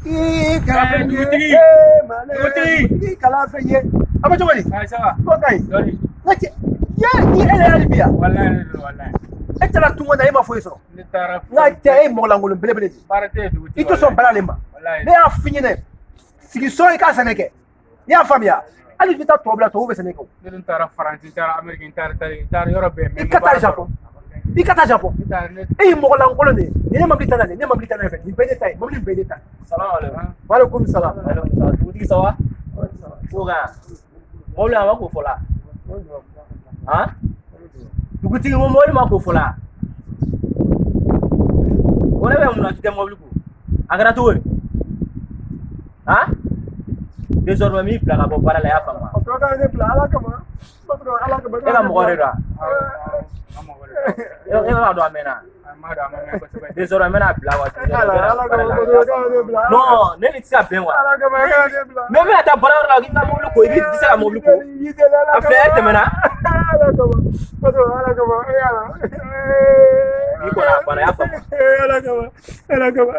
I kɛra fɛn ye. Dugutigi. Ee, Mali, Dugutigi. Dugutigi kala fɛn ye. A bɛ cogo di? Ayi, ça va. Ko ka ɲi. Dɔɔni. Nka cɛ, ye ni e yɛrɛ hali bi yan. Walayi, ne don, walayi. E taara tunga na, e ma foyi sɔrɔ. Ne taara. Nka cɛ, e ye mɔgɔ lankolon belebele de ye. Baara tɛ yen, dugutigi. I tɛ sɔn baara le ma. Walayi. Ne y'a f'i ɲɛna, sigi so, i ka sɛnɛ kɛ. I y'a faamuya? Hali i bɛ taa tubabu la, tubabu bɛ sɛnɛ kɛ o. Ne dun taara Faransi, n taara Amérique, n taara Italie, n taara yɔrɔ bɛɛ. Mais I ka taa Japon. I ka taa Japon. Ne taara ne. E ye mɔgɔ lankolon de ye. Nin ye mobili ta nin ye mobili ta ne fɛ. Nin bɛɛ ne ta ye. Mobili nin bɛɛ ne ta ye. Salam alaikum. Walekum salam. Alaikum salam. Dugutigi, ça va? Ko kan. Mobili a ma ko fɔlɔ. Han? Dugutigi ko mobili ma ko fɔlɔ. Ko ne bɛ mun na k'i tɛ mobili ko? A kɛra cogo di? Han? Désormais n b'i bila ka bɔ baara la, i y'a faamu wa? O tɔ ka ne bila Ala kama. Ala kama. E ka mɔgɔ de don wa? An ka mɔgɔ de don. E b'a dɔn a mɛnna. An m'a dɔn, a ma mɛn kosɛbɛ. Désormais n bɛna bila wa? Ala, Ala kama, ne bila. Non, ne ni tɛ se ka bɛn wa? Ala kama, e ka ne bila. Mais n bɛna taa baara yɔrɔ la k'i ka mobili ko, i bɛ se ka mobili ko. A filɛ, e tɛmɛna. Ala kama. Patron, Ala kama. E Ala. N'i kɔni a banna, i y'a faamu. Ala kama. Ala kama.